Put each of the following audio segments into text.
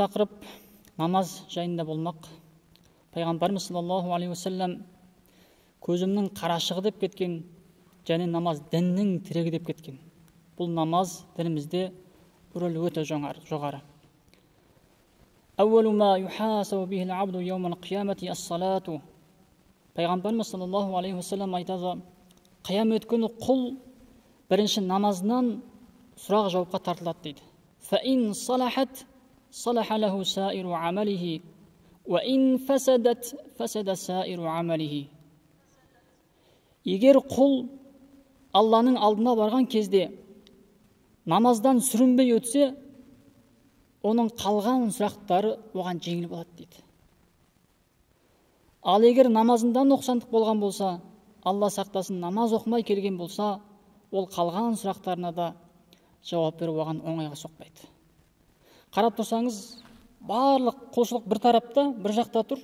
тақырып намаз жайында болмақ. Пайғамбарымыз саллаллаху алейхи уассалам көзімнің қарашығы деп кеткен, және намаз діннің тірегі деп кеткен. Бұл намаз дінімізде рөлі өте жоғары. Әуәлу ма юхасабу бихил абду яумал қиямати ас-салату. Пайғамбарымыз саллаллаху алейхи уассалам айтады, қиямет күні құл бірінші намазынан сұрақ жауапқа тартылады дейді. Фа ин салахат салаха лаху саиру амалихи, уа ин фасадат фасада саиру амалихи. Егер құл Алланың алдына барған кезде намаздан сүрінбей өтсе, оның қалған сұрақтары оған жеңіл болады дейді. Ал егер намазында нұқсандық болған болса, Алла сақтасын, намаз оқымай келген болса, ол қалған сұрақтарына да жауап беру оған оңайға соқпайды. Қарап тұрсаңыз, барлық құлшылық бір тарапта, бір жақта тұр.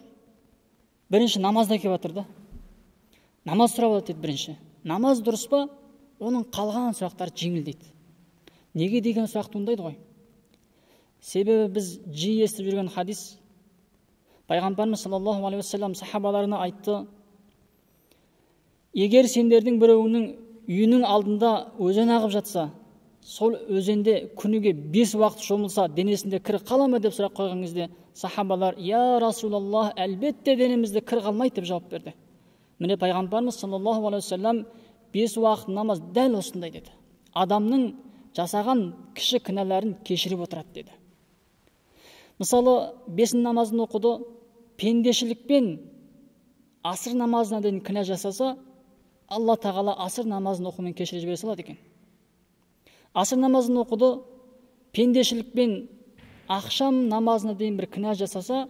Бірінші намазда келіп жатыр да. Намаз сұрап алады дейді бірінші. Намаз дұрыс па? Оның қалған сұрақтары жеңіл дейді. Неге деген сұрақ туындайды ғой. Себебі біз жиі естіп жүрген хадис, Пайғамбарымыз саллаллаху алейхи уассалам сахабаларына айтты: егер сендердің біреуіңнің үйінің алдында өзен ағып жатса, сол өзенде күніге 5 уақыт шомылса, денесінде кір қала ма деп сұрақ қойған кезде, сахабалар: «Я Расулаллах, әлбетте денемізде кір қалмайды» деп жауап берді. Міне, Пайғамбарымыз саллаллаху алейхи уассалам 5 уақыт намаз дәл осындай деді. Адамның жасаған кіші кінәларын кешіріп отырады деді. Мысалы, 5 намазын оқыды, пендешілікпен асыр намазына дейін кінә жасаса, Алла тағала асыр намазын оқумен кешіре жібере салады екен. Асыр намазын оқыды, пендешілікпен ақшам намазына дейін бір кінә жасаса,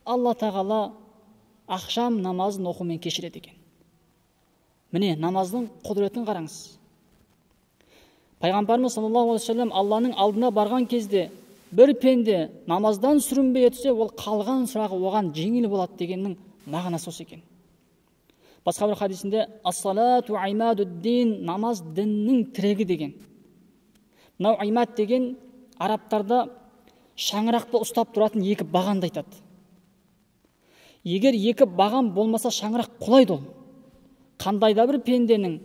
Алла тағала ақшам намазын оқумен кешіреді екен. Міне, намаздың құдіретін қараңыз. Пайғамбарымыз саллаллаху алейхи уассалам Алланың алдына барған кезде бір пенде намаздан сүрінбей өтсе, ол қалған сұрағы оған жеңіл болады дегеннің мағынасы осы екен. Басқа бір хадисінде ас-салату имадуд-дин, намаз діннің тірегі деген. Мынау имад деген арабтарда шаңырақты ұстап тұратын екі бағанды айтады. Егер екі баған болмаса, шаңырақ құлайды ол. Қандай да бір пенденің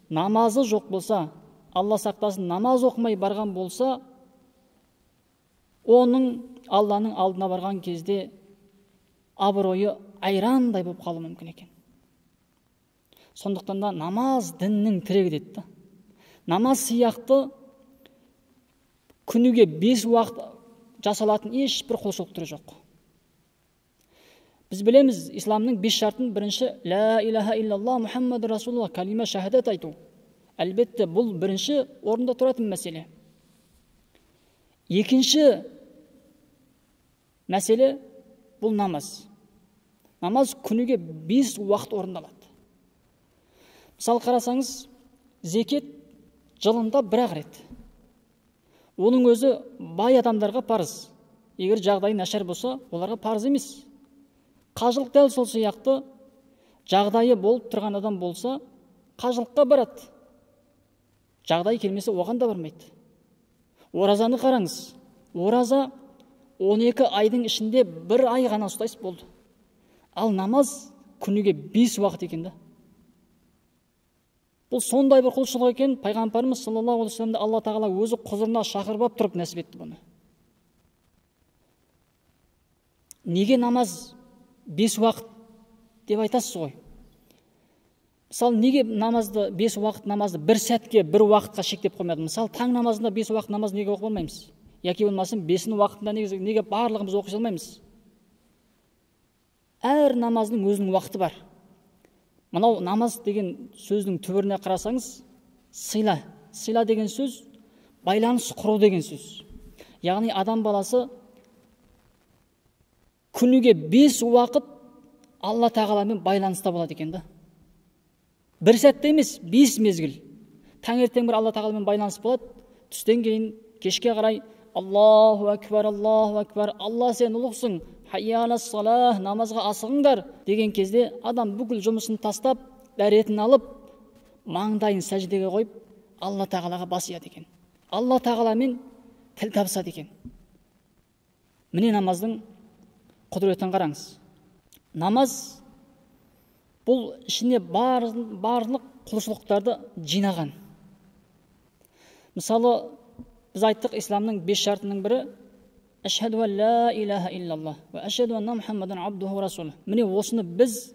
намазы жоқ болса, Алла сақтасын, намаз оқымай барған болса, оның Алланың алдына барған кезде абыройы айрандай болып қалуы мүмкін екен. Сондықтан да намаз діннің тірегі деді да. Намаз сияқты күніге 5 уақыт жасалатын ешбір құлшылық түрі жоқ. Біз білеміз, исламның 5 шартын: бірінші, ла илаха иллаллах Мухаммад расулуллах, калима шахадат айту. Әлбетте, бұл бірінші орында тұратын мәселе. Екінші мәселе бұл намаз. Намаз күніге 5 уақыт орындалады. Мысал қарасаңыз, зекет жылында бір-ақ рет. Оның өзі бай адамдарға парыз. Егер жағдайы нашар болса, оларға парыз емес. Қажылық дәл сол сияқты, жағдайы болып тұрған адам болса, қажылыққа барады. Жағдайы келмесе, оған да бармайды. Оразаны қараңыз. Ораза 12 айдың ішінде бір ай ғана ұстайсыз болды. Ал намаз күніге 5 уақыт екен да. Бұл сондай бір құлшылық екен, Пайғамбарымыз саллаллаху алейхи уассаламды Алла тағала өзі құзырына шақырып алып тұрып нәсіп етті бұны. Неге намаз 5 уақыт деп айтасыз ғой? Мысалы, неге намазды 5 уақыт намазды бір сәтке, бір уақытқа шектеп қоймады? Мысалы, таң намазында 5 уақыт намаз неге оқып алмаймыз? Яки болмасын 5-інің уақытында неге барлығымыз оқи алмаймыз? Әр намаздың өзінің уақыты бар. Мынау намаз деген сөздің түбіріне қарасаңыз, сыйла. Сыйла деген сөз байланыс құру деген сөз. Яғни адам баласы күніге 5 уақыт Алла тағаламен байланыста болады екен да. Бір сәтте емес, 5 мезгіл. Таңертең бір Алла тағаламен байланыс болады, түстен кейін кешке қарай Аллаху акбар, Аллаху акбар, Алла сен ұлықсың, хайя алас салах, намазға асығыңдар деген кезде адам бүкіл жұмысын тастап, дәретін алып, маңдайын сәждеге қойып, Алла тағалаға бас иеді екен. Алла тағаламен тіл табысады екен. Міне намаздың құдіретін қараңыз. Намаз бұл ішіне барлық құлшылықтарды жинаған. Мысалы, біз айттық, исламның 5 шартының бірі Әшһәду ан ла илаха иллаллах уа әшһәду анна Мухаммадан абдуху ва расулух. Міне осыны біз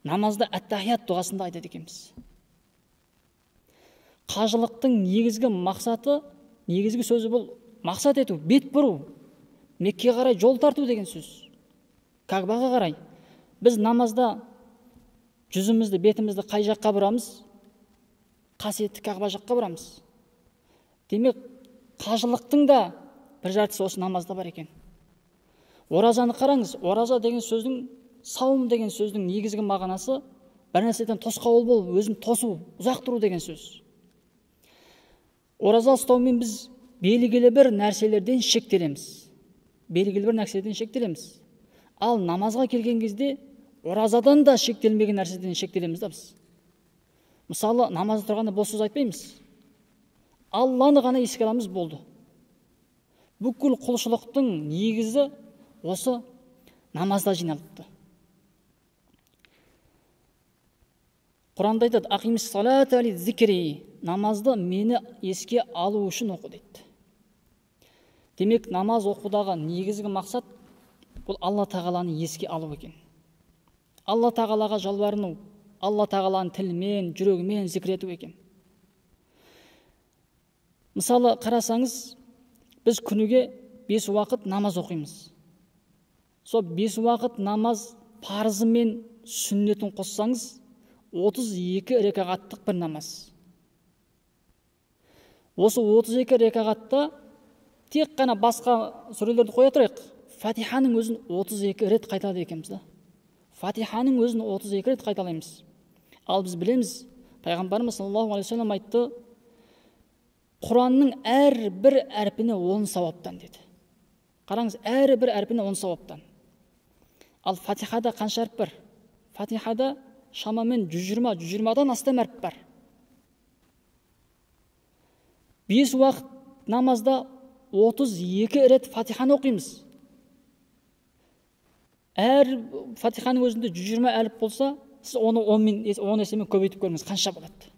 намазда әттахият дұғасында айтады екенбіз. Қажылықтың негізгі мақсаты, негізгі сөзі бұл мақсат ету, бет бұру, Меккеге қарай жол тарту деген сөз. Кағбаға қарай. Біз намазда жүзімізді, бетімізді қай жаққа бұрамыз? Қасиетті Кағба жаққа бұрамыз. Демек, қажылықтың да бір жартысы осы намазда бар екен. Оразаны қараңыз, ораза деген сөздің, сауым деген сөздің негізгі мағынасы бір нәрседен тосқауыл болып, өзін тосу, ұзақ тұру деген сөз. Ораза ұстаумен біз белгілі бір нәрселерден шектелеміз. Белгілі бір нәрседен шектелеміз. Ал намазға келген кезде оразадан да шектелмеген нәрседен шектелеміз да біз. Мысалы, намазда тұрғанда бос сөз айтпаймыз. Алланы ғана еске аламыз, болды. Бүкіл құлшылықтың негізі осы намазда жиналыпты. Құранда айтады, «Ақимис салата ли зикри», намазды мені еске алу үшін оқы дейді. Демек, намаз оқудағы негізгі мақсат бұл Алла Тағаланы еске алу екен. Алла Тағалаға жалбарыну, Алла Тағаланы тілмен, жүрегімен зікір ету екен. Мысалы, қарасаңыз, біз күніге 5 уақыт намаз оқимыз. Сол 5 уақыт намаз парызы мен сүннетін қоссаңыз, 32 рекағаттық бір намаз. Осы 32 рекағатта тек қана басқа сүрелерді қоя тұрайық. Фатиханың өзін 32 рет қайталайды екенбіз да. Фатиханың өзін 32 рет қайталаймыз. Ал біз білеміз, пайғамбарымыз саллаллаху алейхи уассалам айтты, Құранның әрбір әрпіне 10 сауаптан деді. Қараңыз, әрбір әрпіне 10 сауаптан. Ал Фатихада қанша әріп бар? Фатихада шамамен 120-дан астам әріп бар. 5 уақыт намазда 32 рет Фатиханы оқимыз. Әр Фатиханың өзінде 120 әріп болса, сіз оны 10 есемен көбейтіп көріңіз, қанша болады?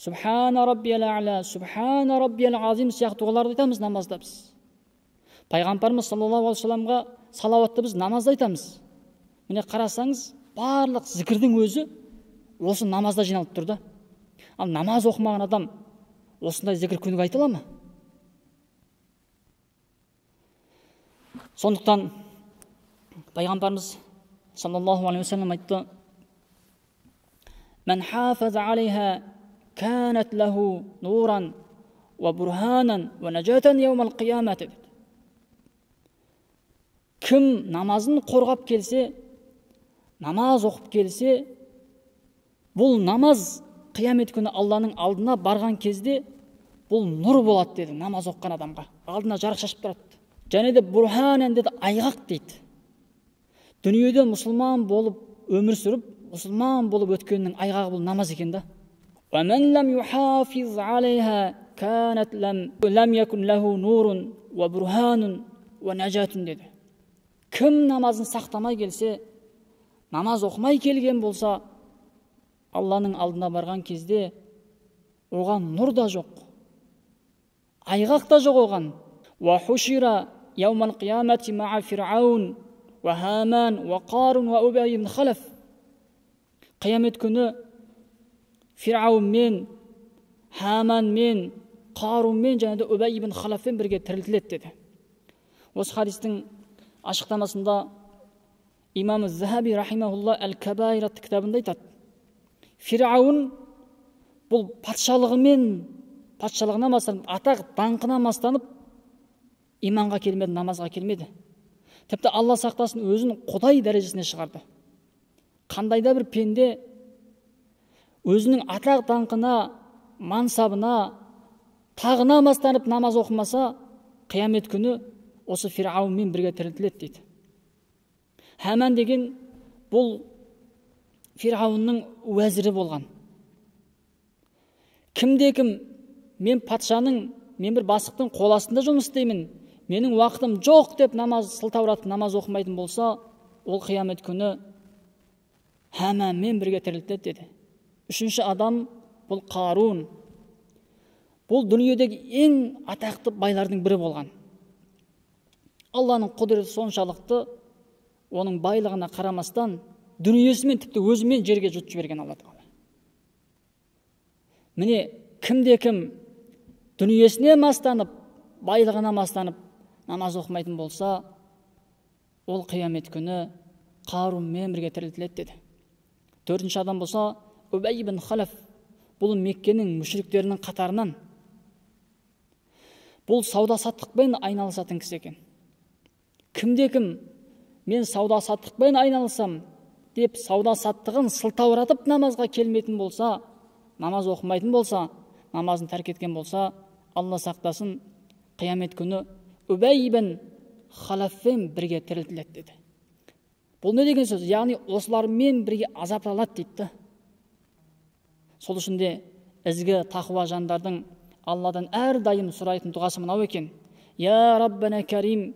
Субхана раббиял а'ла, субхана раббиял азим сияқты дұғаларды айтамыз намазда біз. Пайғамбарымыз саллаллаху алейхи уассаламға салауатты біз намазда айтамыз. Міне қарасаңыз, барлық зікірдің өзі осы намазда жиналып тұр да. Ал намаз оқымаған адам осындай зікір күніге айта ала ма? Сондықтан пайғамбарымыз саллаллаху алейхи уассалам айтты: «Мән хафаза алейха канат лаху нуран ва бурханан ва нажатан яумал қиямати». Кім намазын қорғап келсе, намаз оқып келсе, бұл намаз қиямет күні Алланың алдына барған кезде бұл нұр болады деді намаз оқыған адамға. Алдына жарық шашып тұрады. Және де бурханан деді, айғақ дейді. Дүниеде мұсылман болып өмір сүріп, мұсылман болып өткеннің айғағы бұл намаз екен да. وَمَنْ لَمْ يُحَافِظْ عَلَيْهَا كَانَتْ لَمْ يَكُنْ لَهُ نُورٌ وَبُرْهَانٌ وَنَجَاتٌ деді. Кім намазын сақтамай келсе, намаз оқымай келген болса, Алланың алдына барған кезде оған нұр да жоқ, айғақ та жоқ оған. وَحُشِرَ يَوْمَ الْقِيَامَةِ مَعَ فِرْعَوْنَ وَهَامَانَ وَقَارُونَ وَأُبَيِّ بْنِ خَلَفٍ. Қиямет күні Фирауынмен, Хаманмен, Қарунмен және де Үбәй ибн Халафпен бірге тірілтіледі деді. Осы хадистің ашықтамасында имам Захаби рахимахулла әл-Кабаир атты кітабында айтады. Фирауын бұл патшалығына мастанып, атақ даңқына мастанып, иманға келмеді, намазға келмеді. Тіпті Алла сақтасын, өзін Құдай дәрежесіне шығарды. Қандай да бір пенде өзінің атақ даңқына, мансабына, тағына мастанып намаз оқымаса, қиямет күні осы Фирауынмен бірге тірілтіледі дейді. Хаман деген бұл Фирауынның уәзірі болған. Кімде кім мен патшаның, мен бір бастықтың қол астында жұмыс істеймін, менің уақытым жоқ деп намаз сылтауратып намаз оқымайтын болса, ол қиямет күні Хәмәнмен бірге тірілтіледі деді. Үшінші адам бұл Қарун. Бұл дүниедегі ең атақты байлардың бірі болған. Алланың құдіреті соншалықты, оның байлығына қарамастан дүниесімен, тіпті өзімен жерге жұтып жіберген Алла тағала. Міне, кімде кім дүниесіне мастанып, байлығына мастанып намаз оқымайтын болса, ол қиямет күні Қарунмен бірге тірілтіледі деді. Төртінші адам болса Үбәй ибн Халаф. Бұл Меккенің мүшриктерінің қатарынан. Бұл сауда саттықпен айналысатын кісі екен. Кімде кім мен сауда саттықпен айналысам деп сауда саттығын сылтауратып намазға келмейтін болса, намаз оқымайтын болса, намазын тәрк еткен болса, Алла сақтасын, қиямет күні Үбәй ибн Халафпен бірге тірілтіледі деді. Бұл не деген сөз? Яғни осылармен бірге азапталады дейді. Сол үшін де ізгі тақуа жандардың Алладан әрдайым сұрайтын дұғасы мынау екен: Я Раббана Карим,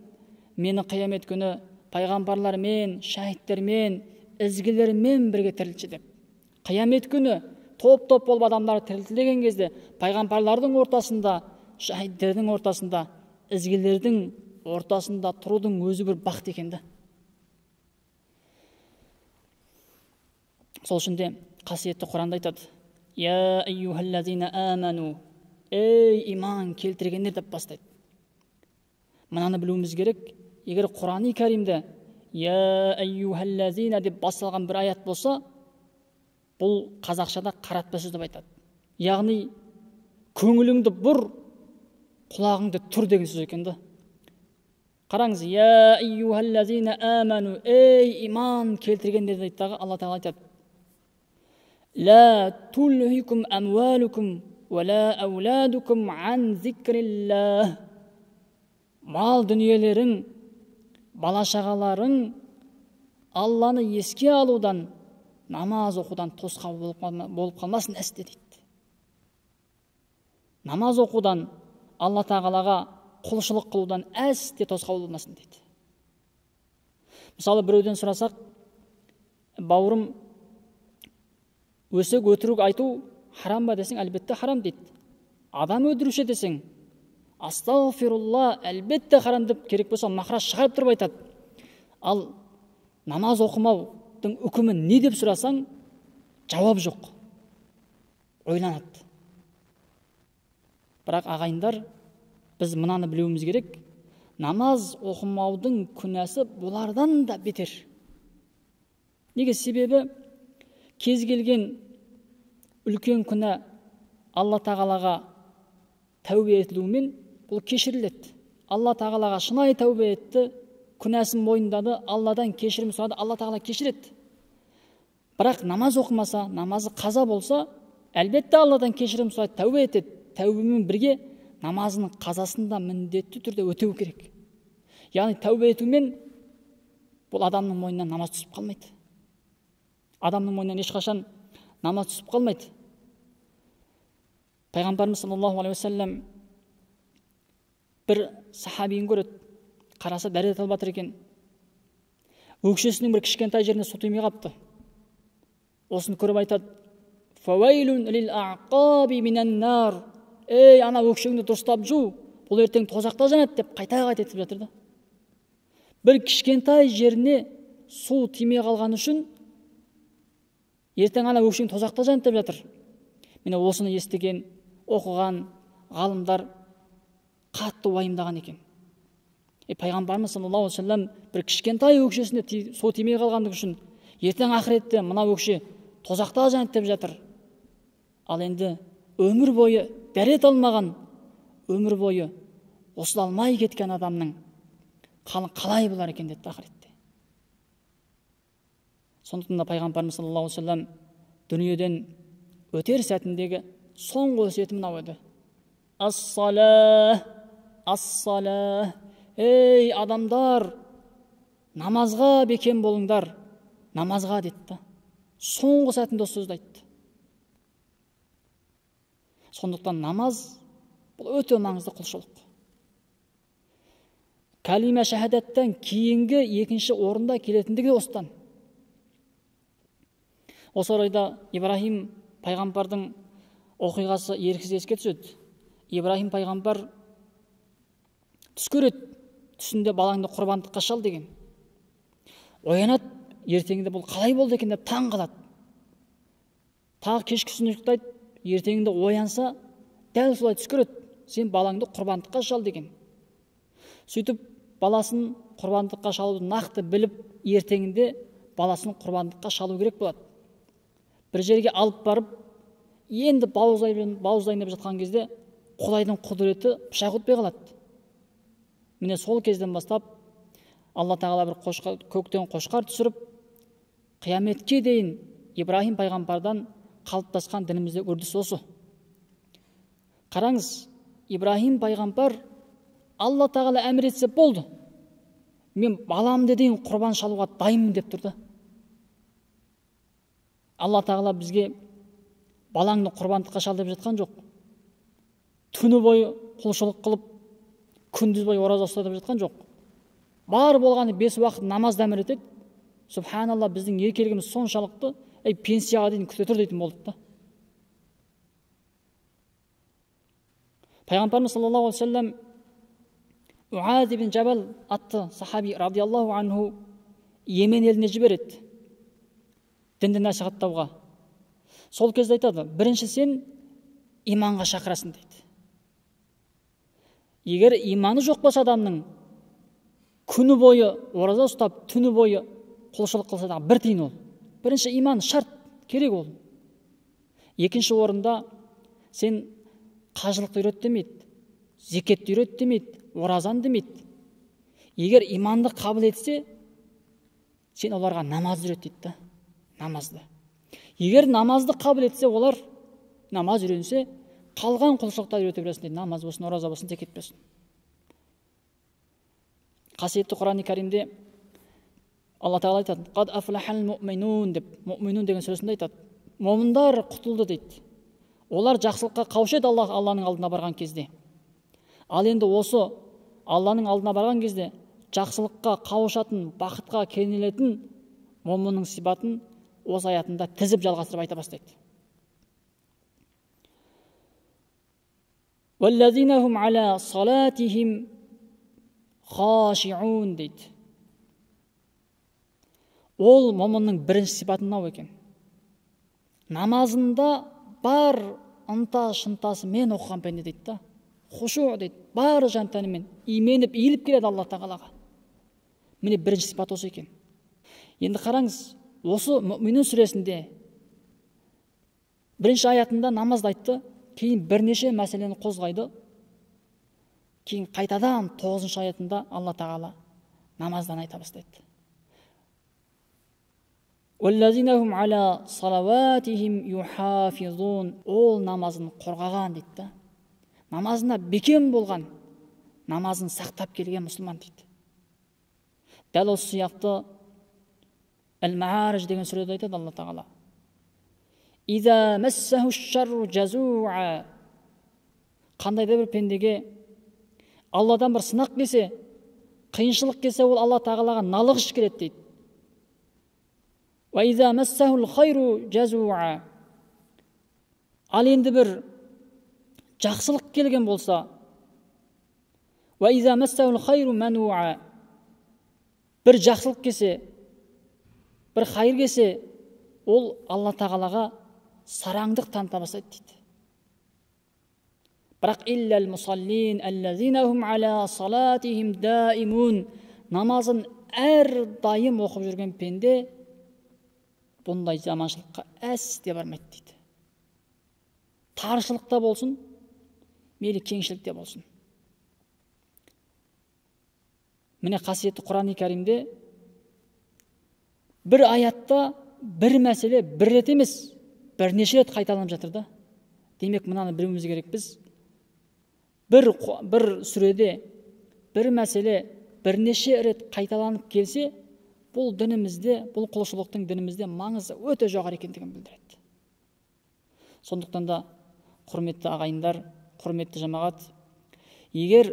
мені қиямет күні пайғамбарлармен, шәһидтермен, ізгілермен бірге тірілтші деп. Қиямет күні топ-топ болып адамдар тірілтілген кезде пайғамбарлардың ортасында, шәһидтердің ортасында, ізгілердің ортасында тұрудың өзі бір бақыт екен да. Сол үшін де қасиетті Құранда айтады: Я әйюхаллазина аману, ей иман келтіргендер деп бастайды. Мынаны білуіміз керек, егер Құрани Кәрімде Я әйюхаллазина деп басталған бір аят болса, бұл қазақшада қаратпа сөз деп айтады. Яғни көңіліңді бұр, құлағыңды тұр деген сөз екен да. Қараңыз, Я әйюхаллазина аману, ей иман келтіргендер дейді дағы, Алла тағала айтады: Ла тулхикум амвалукум уа ла ауладукум ан зикриллах. Мал дүниелерің, бала шағаларың Алланы еске алудан, намаз оқудан тосқауыл болып қалмасын әсте дейді. Намаз оқудан, Алла тағалаға құлшылық қылудан әсте тосқауыл болмасын дейді. Мысалы, біреуден сұрасақ, бауырым, өсек өтірік айту харам ба десең, әлбетте харам дейді. Адам өлтіруші десең, астағфирулла, әлбетте харам деп керек болса махраж шығарып тұрып айтады. Ал намаз оқымаудың үкімі не деп сұрасаң, жауап жоқ. Ойланады. Бірақ ағайындар, біз мынаны білуіміз керек. Намаз оқымаудың күнәсі бұлардан да бетер. Неге? Себебі кез келген үлкен күнә Алла тағалаға тәубе етілумен бұл кешіріледі. Алла тағалаға шынайы тәубе етті, күнәсін мойындады, Алладан кешірім сұрады, Алла тағала кешіреді. Бірақ намаз оқымаса, намазы қаза болса, әлбетте Алладан кешірім сұрайды, тәубе етеді. Тәубемен бірге намазының қазасын да міндетті түрде өтеу керек. Яғни тәубе етумен бұл адамның мойнынан намаз түсіп қалмайды. Адамның мойнынан ешқашан намаз түсіп қалмайды. Пайғамбарымыз саллаллаху алейхи уассалам бір сахабиін көреді, қараса дәрет алып жатыр екен. Өкшесінің бір кішкентай жеріне су тимей қалыпты. Осыны көріп айтады: «Фауайлун лил аъқаби минан нар». Ей, ана өкшеңді дұрыстап жу, бұл ертең тозақта жанады деп қайта-қайта айтып жатыр да. Бір кішкентай жеріне су тимей қалған үшін ертең ана өкшең тозақта жанады деп жатыр. Міне, осыны естіген, оқыған ғалымдар қатты уайымдаған екен. Пайғамбарымыз саллаллаху алейхи уассалам бір кішкентай өкшесіне су тимей қалғандығы үшін ертең ақыретте мына өкше тозақта жанады деп жатыр. Ал енді өмір бойы дәрет алмаған, өмір бойы осыла алмай кеткен адамның қалы қалай болар екен деді ақыретте. Сондықтан да пайғамбарымыз саллаллаху алейхи уассалам дүниеден өтер сәтіндегі соңғы өсиеті мынау еді: Ас-салах, ас-салах. Ей адамдар, намазға бекем болыңдар, намазға деді. Соңғы сәтінде осы сөзді айтты. Сондықтан намаз бұл өте маңызды құлшылық. Кәлима шахадаттан кейінгі екінші орында келетіндігі осыдан. Осы орайда Ибраһим пайғамбардың оқиғасы еріксіз еске түседі. Ибраһим пайғамбар түс көреді, түсінде балаңды құрбандыққа шал деген. Оянады, ертеңінде бұл қалай болды екен деп таң қалады. Тағы кешкісін ұйықтайды, ертеңінде оянса, дәл солай түс көреді, сен балаңды құрбандыққа шал деген. Сөйтіп баласын құрбандыққа шалуды нақты біліп, ертеңінде баласын құрбандыққа шалу керек болады. Бір жерге алып барып, енді бауыздайын деп жатқан кезде Құдайдың құдіреті пышақ өтпей қалады. Міне сол кезден бастап Алла тағала бір көктен қошқар түсіріп, қияметке дейін Ибраһим пайғамбардан қалыптасқан дінімізде үрдіс осы. Қараңыз, Ибраһим пайғамбар Алла тағала әмір етсе болды, мен баламды дейін құрбан шалуға дайынмын деп тұрды. Алла тағала бізге балаңды құрбандыққа шал деп жатқан жоқ. Түні бойы құлшылық қылып, күндіз бойы ораза ұста деп жатқан жоқ. Бар болғаны 5 уақыт намазды әмір етеді. Субханалла, біздің еркелігіміз соншалықты, әй пенсияға дейін күте тұр дейтін болдық та. Пайғамбарымыз саллаллаху алейхи уассалам Муаз ибн Жабал атты сахаби радиаллаху анху Йемен еліне жібереді дінді насихаттауға. Сол кезде айтады, бірінші сен иманға шақырасың дейді. Егер иманы жоқ болса адамның, күні бойы ораза ұстап, түні бойы құлшылық қылса да бір тиын ол. Бірінші иман шарт, керек ол. Екінші орында сен қажылықты үйрет демейді, зекетті үйрет демейді, оразаны демейді. Егер иманды қабыл етсе, сен оларға намаз үйрет дейді да, намазды. Егер намазды қабыл етсе, олар намаз үйренсе, қалған құлшылықтарды үйрете бересің дейді. Намаз болсын, ораза болсын, зекет болсын. Қасиетті Құран-ы Кәрімде Алла тағала айтады, «Қад афлахал муъминун» деп, муъминун деген сөзінде айтады. Момындар құтылды дейді. Олар жақсылыққа қауышады Алланың алдына барған кезде. Ал енді осы Алланың алдына барған кезде жақсылыққа қауышатын, бақытқа кенелетін момынның сипатын осы аятында тізіп жалғастырып айта бастайды. وَالَّذِينَ هُمْ عَلَى صَلَاتِهِمْ خَاشِعُونَ дейді. Ол момынның бірінші сипаты мынау екен. Намазында бар ынта шынтасымен оқыған пенде дейді да. Хушу дейді, бар жан тәнімен именіп, иіліп келеді Алла тағалаға. Міне бірінші сипат осы екен. Енді қараңыз, осы Мүъминун сүресінде бірінші аятында намазды айтты, кейін бірнеше мәселені қозғайды. Кейін қайтадан 9-шы аятында Алла тағала намаздан айта бастайды. وَالَّذِينَ هُمْ عَلَى صَلَوَاتِهِمْ يُحَافِظُونَ. Ол намазын қорғаған дейді да. Намазына бекем болған, намазын сақтап келген мұсылман дейді. Дәл осы сияқты Әл-Маарij деген сүреде айтады Алла тағала. «Иза массаху шарру жазуа». Қандай да бір пендеге Алладан бір сынақ келсе, қиыншылық келсе, ол Алла тағалаға налығыш келеді дейді. «Уа иза массахул хайру жазуа». Ал енді бір жақсылық келген болса, «Уа иза массахул хайру мануа». Бір жақсылық келсе, бір хайыр келсе, ол Алла тағалаға сараңдық таныта бастайды дейді. Бірақ иллал мусаллин аллазина хум ала салатихим даимун. Намазын әрдайым оқып жүрген пенде бұндай жаманшылыққа әсте бармайды дейді. Таршылықта болсын, мейлі кеңшілікте болсын. Міне қасиетті Құран-ы Кәрімде бір аятта бір мәселе бір рет емес, бірнеше рет қайталанып жатыр да. Демек, мынаны білуіміз керек біз. Бір сүреде бір мәселе бірнеше рет қайталанып келсе, бұл дінімізде, бұл құлшылықтың дінімізде маңызы өте жоғары екендігін білдіреді. Сондықтан да, құрметті ағайындар, құрметті жамағат, егер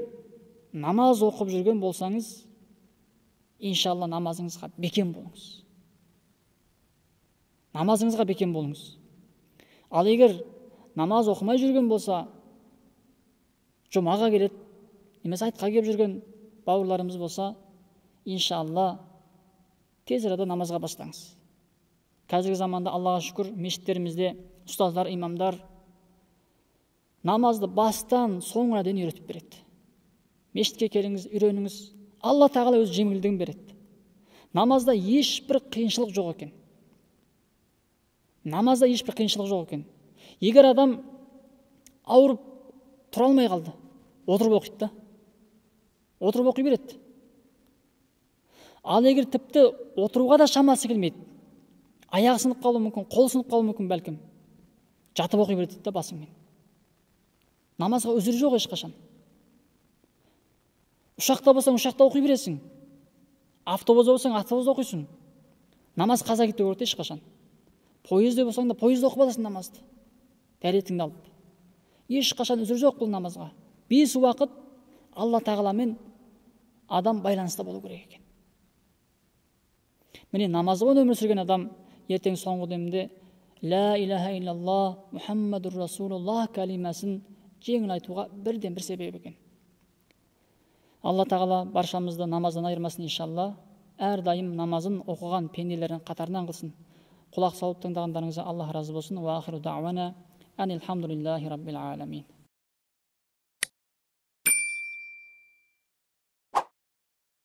намаз оқып жүрген болсаңыз, иншалла намазыңызға бекем болыңыз. Намазыңызға бекем болыңыз. Ал егер намаз оқымай жүрген болса, жұмаға келеді, немесе айтқа келіп жүрген бауырларымыз болса, иншалла тез арада намазға бастаңыз. Қазіргі заманда Аллаға шүкір, мешіттерімізде ұстаздар, имамдар намазды бастан соңына дейін үйретіп береді. Мешітке келіңіз, үйреніңіз. Алла тағала өз жеңілдігін береді. Намазда ешбір қиыншылық жоқ екен. Намазда ешбір қиыншылық жоқ екен. Егер адам ауырып тұра алмай қалды, отырып оқиды да. Отырып оқи береді. Ал егер тіпті отыруға да шамасы келмейді, аяғы сынып қалуы мүмкін, қолы сынып қалуы мүмкін бәлкім, жатып оқи береді да басыңмен. Намазға үзір жоқ ешқашан. Ұшақта болсаң, ұшақта оқи бересің. Автобуста болсаң, автобуста оқисың. Намаз қаза кетпеу керек ешқашан. Пойызда болсаң да пойызда оқып аласың намазды. Дәретіңді алып. Ешқашан үзір жоқ бұл намазға. 5 уақыт Алла тағаламен адам байланыста болу керек екен. Міне намазбен өмір сүрген адам ертең соңғы демде Ла илаха иллаллах Мухаммадур Расулуллах кәлимасын жеңіл айтуға бірден бір себеп екен. Алла тағала баршамызды намаздан айырмасын иншалла. Әрдайым намазын оқыған пенделердің қатарынан қылсын. Құлақ салып тыңдағандарыңызға Аллах разы болсын. Уа ахиру дауана анилхамдулиллахи раббил аламин.